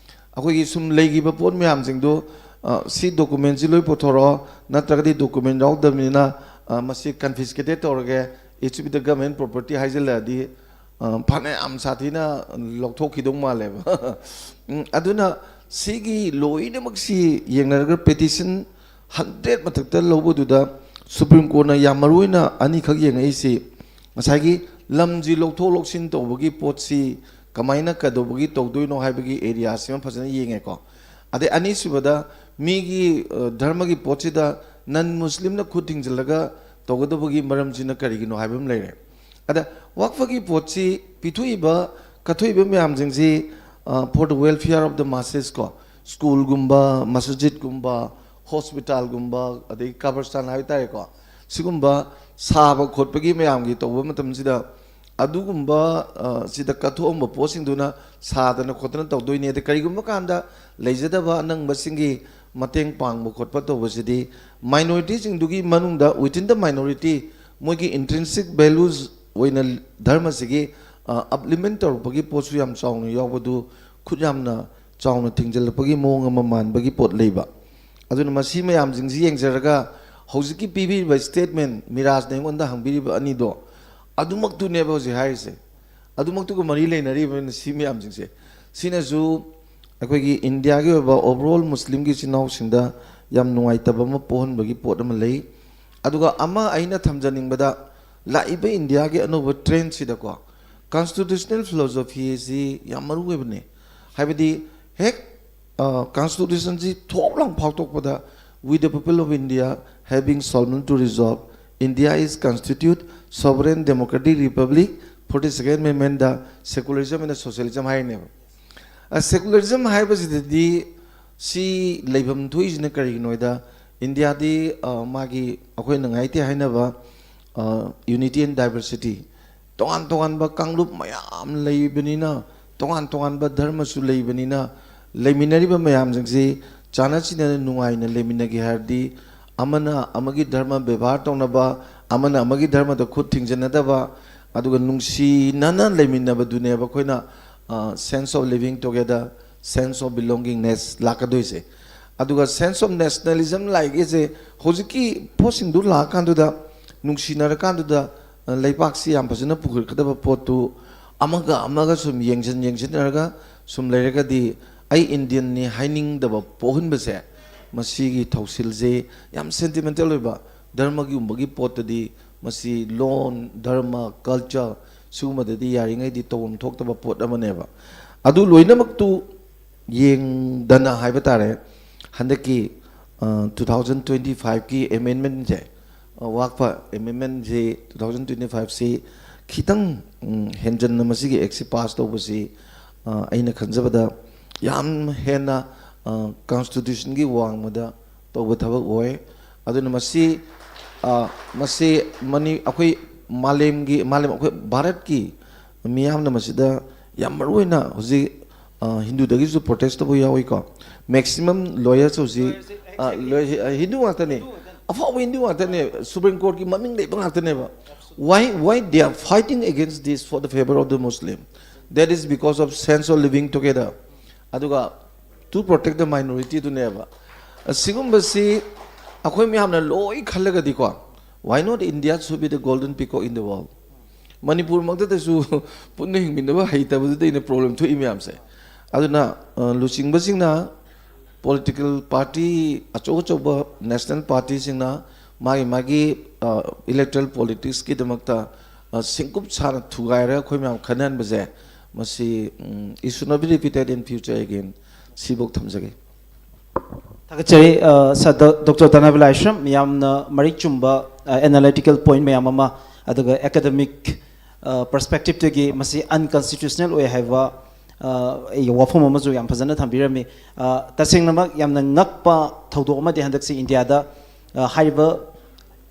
ꯑꯩꯈꯣꯏꯒꯤ ꯁꯨꯝ ꯂꯩꯈꯤꯕ ꯄꯣꯠ ꯃꯌꯥꯝꯁꯤꯡꯗꯣ, ꯑ, ꯁꯤ ꯗꯣꯀꯨꯃꯦꯟꯁꯤ ꯂꯣꯏ ꯄꯨꯊꯣꯔꯛꯑꯣ, ꯅꯠꯇ꯭ꯔꯒꯗꯤ ꯗꯣꯀꯨꯃꯦꯟ ꯌꯥꯎꯗꯕꯅꯤꯅ, ꯑ, ꯃꯁꯤ ꯀꯟꯐꯤꯁꯀꯦꯇꯦꯠ ꯇꯧꯔꯒꯦ, it should be the government property ꯍꯥꯏꯖꯤꯜꯂꯛꯑꯗꯤ, ꯑ, ꯐꯅꯌꯥꯝ ꯁꯥꯊꯤꯅ ꯂꯧꯊꯣꯛꯈꯤꯗꯧ ꯃꯥꯜꯂꯦꯕ꯫ ꯎꯝ, ꯑꯗꯨꯅ ꯁꯤꯒꯤ ꯂꯣꯏꯅꯃꯛꯁꯤ ꯌꯦꯡꯅꯔꯒ petition hundred ꯃꯊꯛꯇ ꯂꯧꯕꯗꯨꯗ Supreme Courtꯅ ꯌꯥꯝ ꯃꯔꯨ ꯑꯣꯏꯅ ꯑꯅꯤꯈꯛ ꯌꯦꯡꯉꯛꯏꯁꯤ, ꯉꯁꯥꯏꯒꯤ ꯂꯝꯁꯤ ꯂꯧꯊꯣꯛ ꯂꯧꯁꯤꯟ ꯇꯧꯕꯒꯤ ꯄꯣꯠꯁꯤ ꯀꯃꯥꯏꯅ ꯀꯩꯗꯧꯕꯒꯤ ꯇꯧꯗꯣꯏꯅꯣ ꯍꯥꯏꯕꯒꯤ areaꯁꯤꯃ ꯐꯖꯅ ꯌꯦꯡꯉꯦꯀꯣ꯫ ꯑꯗꯩ ꯑꯅꯤꯁꯨꯕꯗ ꯃꯤꯒꯤ, ꯑ, ꯙꯔꯃꯒꯤ ꯄꯣꯠꯁꯤꯗ non Muslimꯅ ꯈꯨꯠ ꯊꯤꯡꯖꯤꯜꯂꯒ ꯇꯧꯒꯗꯕꯒꯤ ꯃꯔꯝꯁꯤꯅ ꯀꯔꯤꯒꯤꯅꯣ ꯍꯥꯏꯕ ꯑꯃ ꯂꯩꯔꯦ꯫ ꯑꯗ ꯋꯛꯐꯒꯤ ꯄꯣꯠꯁꯤ ꯄꯤꯊꯣꯛꯏꯕ, ꯀꯠꯊꯣꯛꯏꯕ ꯃꯌꯥꯝꯁꯤꯡꯁꯤ, ꯑ, for the welfare of the masses ꯀꯣ, ꯁ꯭ꯀꯨꯜꯒꯨꯝꯕ, ꯃꯁꯖꯤꯠꯀꯨꯝꯕ, ꯍꯣꯁꯄꯤꯇꯥꯜꯒꯨꯝꯕ, ꯑꯗꯩ ꯀꯕꯔꯁꯇꯥꯟ ꯍꯥꯏꯕ ꯇꯥꯔꯦꯀꯣ, ꯁꯤꯒꯨꯝꯕ ꯁꯥꯕ ꯈꯣꯠꯄꯒꯤ ꯃꯌꯥꯝꯒꯤ ꯇꯧꯕ ꯃꯇꯝꯁꯤꯗ ꯑꯗꯨꯒꯨꯝꯕ, ꯑ, ꯁꯤꯗ ꯀꯠꯊꯣꯛꯑꯝꯕ ꯄꯣꯠꯁꯤꯡꯗꯨꯅ ꯁꯥꯗꯅ ꯈꯣꯠꯇꯅ ꯇꯧꯗꯣꯏꯅꯦ꯫ ꯑꯗ ꯀꯔꯤꯒꯨꯝꯕ ꯀꯥꯟꯗ ꯂꯩꯖꯗꯕ ꯑꯅꯪꯕꯁꯤꯡꯒꯤ ꯃꯇꯦꯡ ꯄꯥꯡꯕ ꯈꯣꯠꯄ ꯇꯧꯕꯁꯤꯗꯤ minorityꯁꯤꯡꯗꯨꯒꯤ ꯃꯅꯨꯡꯗ, within the minority, ꯃꯣꯏꯒꯤ intrinsic values ꯑꯣꯏꯅ ꯙꯔꯃꯁꯤꯒꯤ, ꯑ, upliftment ꯇꯧꯔꯛꯄꯒꯤ ꯄꯣꯠꯁꯨ ꯌꯥꯝ ꯆꯥꯎꯅ ꯌꯥꯎꯕꯗꯨ ꯈꯨꯠ ꯌꯥꯝꯅ ꯆꯥꯎꯅ ꯊꯤꯡꯖꯤꯜꯂꯛꯄꯒꯤ ꯃꯑꯣꯡ ꯑꯃ ꯃꯥꯟꯕꯒꯤ ꯄꯣꯠ ꯂꯩꯕ꯫ ꯑꯗꯨꯅ ꯃꯁꯤ ꯃꯌꯥꯝꯁꯤꯡꯁꯤ ꯌꯦꯡꯖꯔꯒ ꯍꯧꯖꯤꯛꯀꯤ ꯄꯤꯕꯤꯔꯤꯕ statement, ꯃꯤꯔꯥꯖꯅ ꯑꯩꯉꯣꯟꯗ ꯍꯪꯕꯤꯔꯤꯕ ꯑꯅꯤꯗꯣ, ꯑꯗꯨꯃꯛꯇꯨꯅꯦꯕ ꯍꯧꯖꯤꯛ ꯍꯥꯏꯔꯤꯁꯦ꯫ ꯑꯗꯨꯃꯛꯇꯨꯒ ꯃꯔꯤ ꯂꯩꯅꯔꯤꯕꯅꯤꯅ ꯁꯤ ꯃꯌꯥꯝꯁꯤꯡꯁꯦ, ꯁꯤꯅꯁꯨ ꯑꯩꯈꯣꯏꯒꯤ ꯏꯟꯗꯤꯌꯥꯒꯤ ꯑꯣꯏꯕ overall ꯃꯨꯁꯂꯤꯝꯒꯤ ꯏꯆꯤꯟ ꯏꯅꯥꯎꯁꯤꯡꯗ ꯌꯥꯝ ꯅꯨꯡꯉꯥꯏꯇꯕ ꯑꯃ ꯄꯣꯛꯍꯟꯕꯒꯤ ꯄꯣꯠ ꯑꯃ ꯂꯩ꯫ ꯑꯗꯨꯒ ꯑꯃ ꯑꯩꯅ ꯊꯝꯖꯅꯤꯡꯕꯗ, ꯂꯥꯛꯏꯕ ꯏꯟꯗꯤꯌꯥꯒꯤ ꯑꯅꯧꯕ trendꯁꯤꯗꯀꯣ, constitutional philosophy ꯑꯁꯤ ꯌꯥꯝ ꯃꯔꯨ ꯑꯣꯏꯕꯅꯦ꯫ ꯍꯥꯏꯕꯗꯤ ꯍꯦꯛ, ꯑ, constitutionꯁꯤ ꯊꯣꯛ ꯂꯥꯎ ꯐꯥꯎꯊꯣꯛꯄꯗ, "We the people of India having solemnly to resolve, India is constitute sovereign democratic republic, forty second amendmentꯗ secularism and socialism" ꯍꯥꯏꯔꯤꯅꯦꯕ꯫ ꯑ, secularism ꯍꯥꯏꯕꯁꯤꯗꯗꯤ ꯁꯤ ꯂꯩꯐꯝ ꯊꯣꯛꯏꯁꯤꯅ ꯀꯔꯤꯒꯤꯅꯣ ꯍꯥꯏꯗ, ꯏꯟꯗꯤꯌꯥꯗꯤ, ꯑ, ꯃꯥꯒꯤ ꯑꯩꯈꯣꯏꯅ ꯉꯥꯏꯇꯦ ꯍꯥꯏꯅꯕ, ꯑ, unity and diversity, ꯇꯣꯉꯥꯟ ꯇꯣꯉꯥꯟꯕ ꯀꯥꯡꯂꯨꯞ ꯃꯌꯥꯝ ꯂꯩꯕꯅꯤꯅ, ꯇꯣꯉꯥꯟ ꯇꯣꯉꯥꯟꯕ ꯙꯔꯃꯁꯨ ꯂꯩꯕꯅꯤꯅ, ꯂꯩꯃꯤꯟꯅꯔꯤꯕ ꯃꯌꯥꯝꯁꯤꯡꯁꯤ ꯆꯥꯟꯅ ꯆꯤꯟꯅꯅ ꯅꯨꯡꯉꯥꯏꯅ ꯂꯩꯃꯤꯟꯅꯒꯦ ꯍꯥꯏꯔꯗꯤ, ꯑꯃꯅ ꯑꯃꯒꯤ ꯙꯔꯃ ꯕꯦꯕꯥꯔ ꯇꯧꯅꯕ, ꯑꯃꯅ ꯑꯃꯒꯤ ꯙꯔꯃꯗ ꯈꯨꯠ ꯊꯤꯡꯖꯤꯟꯅꯗꯕ, ꯑꯗꯨꯒ ꯅꯨꯡꯁꯤꯅꯅ ꯂꯩꯃꯤꯟꯅꯕꯗꯨꯅꯦꯕ ꯑꯩꯈꯣꯏꯅ, ꯑ, sense of living together, sense of belongingness ꯂꯥꯛꯀꯗꯣꯏꯁꯦ꯫ ꯑꯗꯨꯒ sense of nationalism ꯂꯥꯛꯏꯒꯤꯁꯦ ꯍꯧꯖꯤꯛꯀꯤ ꯄꯣꯠꯁꯤꯡꯗꯨ ꯂꯥꯛꯑꯀꯥꯟꯗꯨꯗ, ꯅꯨꯡꯁꯤꯅꯔꯀꯥꯟꯗꯨꯗ, ꯑ, ꯂꯩꯕꯥꯛꯁꯤ ꯌꯥꯝ ꯐꯖꯅ ꯄꯨꯈꯠꯀꯗꯕ ꯄꯣꯠꯇꯨ, ꯑꯃꯒ ꯑꯃꯒ ꯁꯨꯝ ꯌꯦꯡꯁꯤꯟ ꯌꯦꯡꯁꯤꯟꯅꯔꯒ ꯁꯨꯝ ꯂꯩꯔꯒꯗꯤ, ꯑꯩ ꯏꯟꯗꯤꯌꯟꯅꯤ ꯍꯥꯏꯅꯤꯡꯗꯕ ꯄꯣꯛꯍꯟꯕꯁꯦ, ꯃꯁꯤꯒꯤ ꯊꯧꯁꯤꯜꯁꯦ ꯌꯥꯝ ꯁꯦꯟꯇꯤꯃꯦꯟꯇꯦꯜ ꯑꯣꯏꯕ, ꯙꯔꯃꯒꯤꯒꯨꯝꯕꯒꯤ ꯄꯣꯠꯇꯗꯤ ꯃꯁꯤ ꯂꯣꯟ, ꯙꯔꯃ, ꯀꯜꯆꯔ, ꯁꯤꯒꯨꯝꯕꯗꯗꯤ ꯌꯥꯔꯤꯉꯩꯗꯤ ꯇꯧꯐꯝ ꯊꯣꯛꯇꯕ ꯄꯣꯠ ꯑꯃꯅꯦꯕ꯫ ꯑꯗꯨ ꯂꯣꯏꯅꯃꯛꯇꯨ ꯌꯦꯡꯗꯅ ꯍꯥꯏꯕ ꯇꯥꯔꯦ, ꯍꯟꯗꯛꯀꯤ ꯇꯨ ꯊꯥꯎꯖꯟ ꯇ꯭ꯋꯦꯟꯇꯤ ꯐꯥꯏꯚꯀꯤ ꯑꯦꯃꯦꯟꯃꯦꯟꯁꯦ, ꯋꯥꯛꯐ ꯑꯦꯃꯦꯟꯃꯦꯟꯁꯤ ꯇꯨ ꯊꯥꯎꯖꯟ ꯇ꯭ꯋꯦꯟꯇꯤ ꯐꯥꯏꯚꯁꯤ ꯈꯤꯇꯪ, ꯎꯝ, ꯍꯦꯟꯖꯟꯅ ꯃꯁꯤꯒꯤ ꯑꯦꯛꯁꯤ ꯄꯥꯁ ꯇꯧꯕꯁꯤ, ꯑ, ꯑꯩꯅ ꯈꯟꯖꯕꯗ ꯌꯥꯝ ꯍꯦꯟꯅ, ꯑ, ꯀꯟꯁꯇꯤꯇ꯭ꯌꯨꯁꯟꯒꯤ ꯋꯥꯡꯃꯗ ꯇꯧꯕ ꯊꯕꯛ ꯑꯣꯏ꯫ ꯑꯗꯨꯅ ꯃꯁꯤ, ꯑ, ꯃꯁꯤ ꯃꯅꯤ-, ꯑꯩꯈꯣꯏ ꯃꯥꯂꯦꯝꯒꯤ, ꯃꯥꯂꯦꯝ, ꯑꯩꯈꯣꯏ ꯚꯥꯔꯠꯀꯤ ꯃꯤꯌꯥꯝꯅ ꯃꯁꯤꯗ ꯌꯥꯝ ꯃꯔꯨ ꯑꯣꯏꯅ ꯍꯧꯖꯤꯛ, ꯑ, ꯍꯤꯟꯗꯨꯗꯒꯤꯁꯨ ꯄ꯭ꯔꯣꯇꯦꯁ ꯇꯧꯕ ꯌꯥꯎꯏꯀꯣ꯫ ꯃꯦꯛꯁꯤꯃꯝ ꯂꯣꯌꯔꯁ ꯍꯧꯖꯤꯛ, ꯑ, ꯂꯣꯌꯔꯁ, ꯑ, ꯍꯤꯟꯗꯨ ꯉꯥꯛꯇꯅꯦ꯫ ꯑꯐꯥꯎꯕ ꯍꯤꯟꯗꯨ ꯉꯥꯛꯇꯅꯦ꯫ ꯁꯨꯄ꯭ꯔꯤꯝ ꯀꯣꯔꯠꯀꯤ ꯃꯃꯤꯡ ꯂꯩꯕ ꯉꯥꯛꯇꯅꯦꯕ꯫ Why, why they are fighting against this for the favor of the Muslim? That is because of sense of living together. ꯑꯗꯨꯒ to protect the minority ꯗꯨꯅꯦꯕ꯫ ꯑꯁꯤꯒꯨꯝꯕꯁꯤ ꯑꯩꯈꯣꯏ ꯃꯌꯥꯝꯅ ꯂꯣꯏ ꯈꯜꯂꯒꯗꯤꯀꯣ, why not India should be the golden peacock in the world? ꯃꯅꯤꯄꯨꯔꯃꯛꯇꯗꯁꯨ ꯄꯨꯟꯅ ꯍꯤꯡꯃꯤꯟꯅꯕ ꯍꯩꯇꯕꯗꯨꯗ ꯑꯩꯅ problem ꯊꯣꯛꯏ ꯃꯌꯥꯝꯁꯦ꯫ ꯑꯗꯨꯅ, ꯑ, ꯂꯨꯆꯤꯡꯕꯁꯤꯡꯅ, ꯄꯣꯂꯤꯇꯤꯀꯦꯜ ꯄꯥꯔꯇꯤ ꯑꯆꯧ ꯑꯆꯧꯕ ꯅꯦꯁꯅꯦꯜ ꯄꯥꯔꯇꯤꯁꯤꯡꯅ ꯃꯥꯒꯤ ꯃꯥꯒꯤ, ꯑ, ꯏꯂꯦꯛꯇ꯭ꯔꯦꯜ ꯄꯣꯂꯤꯇꯤꯛꯁꯀꯤꯗꯃꯛꯇ, ꯑ, ꯁꯤꯡꯀꯨꯞ ꯁꯥꯅ ꯊꯨꯒꯥꯏꯔꯒ ꯑꯩꯈꯣꯏ ꯃꯌꯥꯝ ꯈꯟꯅꯍꯟꯕꯁꯦ, ꯃꯁꯤ, ꯎꯝ, it should not be repeated in future again꯫ ꯁꯤꯐꯧ ꯊꯝꯖꯒꯦ꯫ ꯊꯥꯒꯠꯆꯔꯤ, ꯑ, ꯁꯥꯔ ꯗꯣ-, ꯗꯣꯛꯇꯔ ꯇꯅꯥꯕ ꯂꯥꯏꯁ꯭ꯔꯝ, ꯌꯥꯝꯅ ꯃꯔꯤꯛ ꯆꯨꯝꯕ, ꯑ, ꯑꯦꯅꯥꯂꯥꯏꯇꯤꯀꯦꯜ ꯄꯣꯏꯟ ꯃꯌꯥꯝ ꯑꯃ, ꯑꯗꯨꯒ ꯑꯦꯀꯥꯗꯃꯤꯛ, ꯑ, ꯄꯔꯁꯄꯦꯛꯇꯤꯞꯇꯒꯤ ꯃꯁꯤ ꯑꯟꯀꯟꯁꯇꯤꯇ꯭ꯌꯨꯁꯅꯦꯜ ꯑꯣꯏ ꯍꯥꯏꯕ, ꯑ, ꯑꯩꯒꯤ ꯋꯥꯐꯝ ꯑꯃꯁꯨ ꯌꯥꯝ ꯐꯖꯅ ꯊꯝꯕꯤꯔꯝꯃꯤ꯫ ꯑ, ꯇꯁꯦꯡꯅꯃꯛ ꯌꯥꯝꯅ ꯉꯛꯄ ꯊꯧꯗꯣꯛ ꯑꯃꯗꯤ ꯍꯟꯗꯛꯁꯤ ꯏꯟꯗꯤꯌꯥꯗ, ꯑ, ꯍꯥꯏꯔꯤꯕ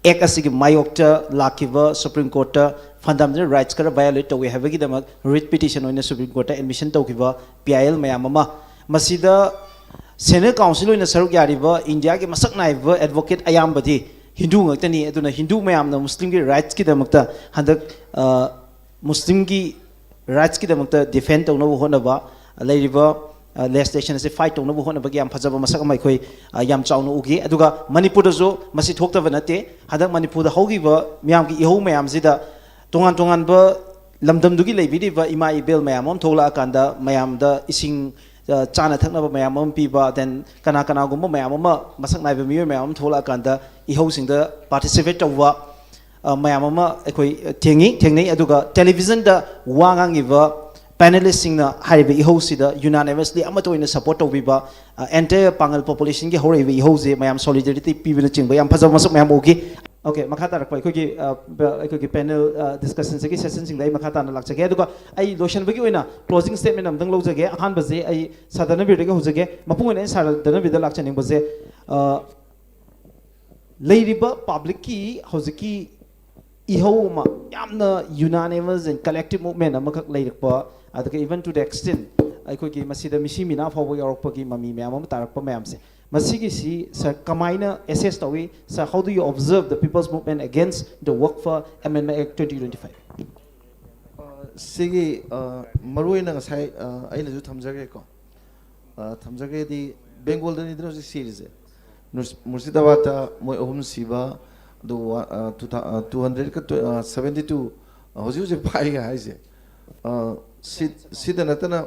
ꯑꯦꯛ ꯑꯁꯤꯒꯤ ꯃꯥꯌꯣꯛꯇ ꯂꯥꯛꯈꯤꯕ ꯁꯨꯄ꯭ꯔꯤꯝ ꯀꯣꯔꯠꯇ ꯐꯟꯗꯥꯃꯦꯟꯇꯦꯜ ꯔꯥꯏꯠꯁ ꯈꯔ ꯚꯥꯏꯑꯣꯂꯦꯠ ꯇꯧꯏ ꯍꯥꯏꯕꯒꯤꯗꯃꯛ ꯔꯤꯠ ꯄꯤꯇꯤꯁꯟ ꯑꯣꯏꯅ ꯁꯨꯄ꯭ꯔꯤꯝ ꯀꯣꯔꯠꯇ ꯑꯦꯗꯃꯤꯁꯟ ꯇꯧꯈꯤꯕ ꯄꯤ ꯑꯥꯏ ꯑꯦꯜ ꯃꯌꯥꯝ ꯑꯃ, ꯃꯁꯤꯗ ꯁꯦꯅꯦꯠ ꯀꯥꯎꯟꯁꯤꯜ ꯑꯣꯏꯅ ꯁꯔꯨꯛ ꯌꯥꯔꯤꯕ ꯏꯟꯗꯤꯌꯥꯒꯤ ꯃꯁꯛ ꯅꯥꯏꯕ ꯑꯦꯗꯚꯣꯀꯦꯠ ꯑꯌꯥꯝꯕꯗꯤ ꯍꯤꯟꯗꯨ ꯉꯥꯛꯇꯅꯤ꯫ ꯑꯗꯨꯅ ꯍꯤꯟꯗꯨ ꯃꯌꯥꯝꯅ ꯃꯨꯁꯂꯤꯝꯒꯤ ꯔꯥꯏꯠꯁꯀꯤꯗꯃꯛꯇ ꯍꯟꯗꯛ, ꯑ, ꯃꯨꯁꯂꯤꯝꯒꯤ ꯔꯥꯏꯠꯁꯀꯤꯗꯃꯛꯇ ꯗꯤꯐꯦꯟ ꯇꯧꯅꯕ ꯍꯣꯠꯅꯕ, ꯂꯩꯔꯤꯕ, ꯑ, ꯂꯦꯖꯤꯁꯂꯦꯁꯟ ꯑꯁꯤ ꯐꯥꯏꯠ ꯇꯧꯅꯕ ꯍꯣꯠꯅꯕꯒꯤ ꯌꯥꯝ ꯐꯖꯕ ꯃꯁꯛ ꯑꯃ ꯑꯩꯈꯣꯏ, ꯑ, ꯌꯥꯝ ꯆꯥꯎꯅ ꯎꯈꯤ꯫ ꯑꯗꯨꯒ ꯃꯅꯤꯄꯨꯔꯗꯁꯨ ꯃꯁꯤ ꯊꯣꯛꯇꯕ ꯅꯠꯇꯦ꯫ ꯍꯟꯗꯛ ꯃꯅꯤꯄꯨꯔꯗ ꯍꯧꯈꯤꯕ ꯃꯤꯌꯥꯝꯒꯤ ꯏꯍꯧ ꯃꯌꯥꯝꯁꯤꯗ ꯇꯣꯉꯥꯟ ꯇꯣꯉꯥꯟꯕ ꯂꯝꯗꯝꯗꯨꯒꯤ ꯂꯩꯕꯤꯔꯤꯕ ꯏꯃꯥ ꯏꯕꯦꯜ ꯃꯌꯥꯝ ꯑꯃ ꯊꯣꯛꯂꯛꯑꯀꯥꯟꯗ ꯃꯌꯥꯝꯗ ꯏꯁꯤꯡ, ꯑ, ꯆꯥꯅ ꯊꯛꯅꯕ ꯃꯌꯥꯝ ꯑꯃ ꯄꯤꯕ, then ꯀꯅꯥ ꯀꯅꯥꯒꯨꯝꯕ ꯃꯌꯥꯝ ꯑꯃ, ꯃꯁꯛ ꯅꯥꯏꯕ ꯃꯤꯑꯣꯏ ꯃꯌꯥꯝ ꯑꯃ ꯊꯣꯛꯂꯛꯑꯀꯥꯟꯗ ꯏꯍꯧꯁꯤꯡꯗ participate ꯇꯧꯕ, ꯑ, ꯃꯌꯥꯝ ꯑꯃ ꯑꯩꯈꯣꯏ ꯊꯦꯡꯉꯤ, ꯊꯦꯡꯅꯩ꯫ ꯑꯗꯨꯒ ꯇꯦꯂꯤꯚꯤꯖꯟꯗ ꯋꯥ ꯉꯥꯡꯉꯤꯕ ꯄꯦꯅꯦꯂꯤꯁꯁꯤꯡꯅ ꯍꯥꯏꯔꯤꯕ ꯏꯍꯧꯁꯤꯗ unanimously ꯑꯃꯠꯇ ꯑꯣꯏꯅ support ꯇꯧꯕꯤꯕ, ꯑ, entire ꯄꯥꯡꯒꯜ populationꯒꯤ ꯍꯧꯔꯛꯏꯕ ꯏꯍꯧꯁꯦ ꯃꯌꯥꯝ solidarity ꯄꯤꯕꯅꯆꯤꯡꯕ ꯌꯥꯝ ꯐꯖꯕ ꯃꯁꯛ ꯃꯌꯥꯝ ꯎꯈꯤ꯫ OK, ꯃꯈꯥ ꯇꯥꯔꯛꯄ ꯑꯩꯈꯣꯏꯒꯤ, ꯑ, ꯕ-, ꯑꯩꯈꯣꯏꯒꯤ ꯄꯦꯅꯦꯜ, ꯑ, ꯗꯤꯁꯀꯁꯟꯁꯤꯒꯤ ꯁꯦꯁꯟꯁꯤꯡꯗ ꯑꯩ ꯃꯈꯥ ꯇꯥꯅ ꯂꯥꯛꯆꯒꯦ꯫ ꯑꯗꯨꯒ ꯑꯩ ꯂꯣꯏꯁꯤꯟꯕꯒꯤ ꯑꯣꯏꯅ closing statement ꯑꯃꯇꯪ ꯂꯧꯖꯒꯦ꯫ ꯑꯍꯥꯟꯕꯁꯦ ꯑꯩ ꯁꯥꯔ ꯙꯅꯕꯤꯔꯗꯒꯤ ꯍꯧꯖꯒꯦ꯫ ꯃꯄꯨꯡ ꯑꯣꯏꯅ ꯑꯩꯅ ꯁꯥꯔ ꯙꯅꯕꯤꯔꯗ ꯂꯥꯛꯆꯅꯤꯡꯕꯁꯦ, ꯑ, ꯂꯩꯔꯤꯕ ꯄꯕ꯭ꯂꯤꯛꯀꯤ ꯍꯧꯖꯤꯛꯀꯤ ꯏꯍꯧ ꯑꯃ, ꯌꯥꯝꯅ unanimous and collective movement ꯑꯃꯈꯛ ꯂꯩꯔꯛꯄ, ꯑꯗꯨꯒ even to the extent ꯑꯩꯈꯣꯏꯒꯤ ꯃꯁꯤꯗ ꯃꯤꯁꯤ ꯃꯤꯅꯥ ꯐꯥꯎꯕ ꯌꯥꯎꯔꯛꯄꯒꯤ ꯃꯃꯤ ꯃꯌꯥꯝ ꯑꯃ ꯇꯥꯔꯛꯄ ꯃꯌꯥꯝꯁꯦ, ꯃꯁꯤꯒꯤꯁꯤ ꯁꯥꯔ ꯀꯃꯥꯏꯅ assess ꯇꯧꯏ? Sir, how do you observe the people's movement against the Wakf Amendment Act twenty twenty-five? ꯑ, ꯁꯤꯒꯤ, ꯑ, ꯃꯔꯨꯑꯣꯏꯅ ꯉꯁꯥꯏ, ꯑ, ꯑꯩꯅꯁꯨ ꯊꯝꯖꯈ꯭ꯔꯦꯀꯣ꯫ ꯑ, ꯊꯝꯖꯈ꯭ꯔꯦꯗꯤ, ꯕꯦꯡꯒꯣꯜꯗꯅꯤꯗꯅ ꯍꯧꯖꯤꯛ ꯁꯤꯔꯤꯁꯦ꯫ ꯅꯨꯔꯁ-, ꯃꯨꯔꯁꯤꯗꯥꯕꯥꯗꯇ ꯃꯣꯏ ꯑꯍꯨꯝ ꯁꯤꯕ, ꯑꯗꯨ ꯋꯥ-, ꯑ, two thou-, ꯑ, two hundred ꯀ ꯇꯨ-, ꯑ, seventy two, ꯑ, ꯍꯧꯖꯤꯛ ꯍꯧꯖꯤꯛ ꯄꯥꯏꯒ ꯍꯥꯏꯁꯦ꯫ ꯑ, ꯁꯤ-, ꯁꯤꯗ ꯅꯠꯇꯅ,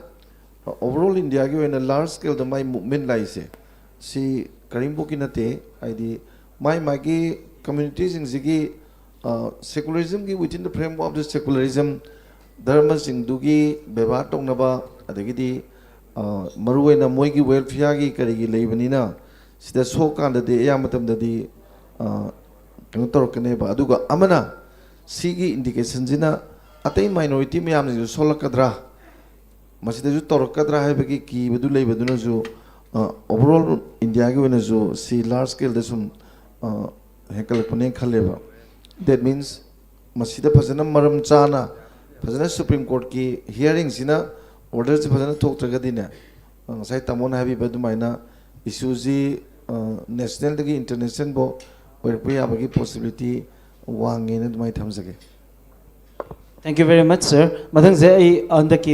ꯑ, overall ꯏꯟꯗꯤꯌꯥꯒꯤ ꯑꯣꯏꯅ large scaleꯗ ꯃꯥꯏ movement ꯂꯥꯛꯏꯁꯦ, ꯁꯤ ꯀꯔꯤꯝꯐꯥꯎꯀꯤ ꯅꯠꯇꯦ꯫ ꯍꯥꯏꯗꯤ, ꯃꯥꯏ ꯃꯥꯒꯤ communityꯁꯤꯡꯁꯤꯒꯤ, ꯑ, secularismꯒꯤ, within the framework of the secularism, ꯙꯔꯃꯁꯤꯡꯗꯨꯒꯤ ꯕꯦꯕꯥꯔ ꯇꯧꯅꯕ, ꯑꯗꯒꯤꯗꯤ, ꯑ, ꯃꯔꯨꯑꯣꯏꯅ ꯃꯣꯏꯒꯤ welfareꯒꯤ ꯀꯔꯤꯒꯤ ꯂꯩꯕꯅꯤꯅ, ꯁꯤꯗ ꯁꯣꯛꯀꯥꯟꯗꯗꯤ ꯑꯌꯥꯝꯕ ꯃꯇꯝꯗꯗꯤ, ꯑ, ꯀꯩꯅꯣ ꯇꯧꯔꯛꯀꯅꯦꯕ꯫ ꯑꯗꯨꯒ ꯑꯃꯅ, ꯁꯤꯒꯤ indicationꯁꯤꯅ ꯑꯇꯩ minority ꯃꯌꯥꯝꯁꯤꯡꯁꯨ ꯁꯣꯛꯂꯛꯀꯗ꯭ꯔꯥ, ꯃꯁꯤꯗꯁꯨ ꯇꯧꯔꯛꯀꯗ꯭ꯔꯥ ꯍꯥꯏꯕꯒꯤ ꯀꯤꯕꯗꯨ ꯂꯩꯕꯗꯨꯅꯁꯨ, ꯑ, overall ꯏꯟꯗꯤꯌꯥꯒꯤ ꯑꯣꯏꯅꯁꯨ ꯁꯤ large scaleꯗ ꯁꯨꯝ, ꯑ, ꯍꯦꯟꯀꯠꯂꯛꯄꯅꯦꯅ ꯈꯜꯂꯦꯕ꯫ That means, ꯃꯁꯤꯗ ꯐꯖꯅ ꯃꯔꯝ ꯆꯥꯅ, ꯐꯖꯅ Supreme Courtꯀꯤ hearingꯁꯤꯅ orderꯁꯤ ꯐꯖꯅ ꯊꯣꯛꯇ꯭ꯔꯒꯗꯤꯅꯦ, ꯑ, ꯉꯁꯥꯏ ꯇꯥꯃꯣꯅ ꯍꯥꯏꯕꯤꯕ ꯑꯗꯨꯃꯥꯏꯅ issueꯁꯤ, ꯑ, nationalꯗꯒꯤ internationalꯐꯥꯎ ꯑꯣꯏꯔꯛꯄ ꯌꯥꯕꯒꯤ possibility ꯋꯥꯡꯉꯦꯅ ꯑꯗꯨꯃꯥꯏꯅ ꯊꯝꯖꯒꯦ꯫ Thank you very much, sir. ꯃꯊꯪꯁꯦ ꯑꯩ ꯍꯟꯗꯛꯀꯤ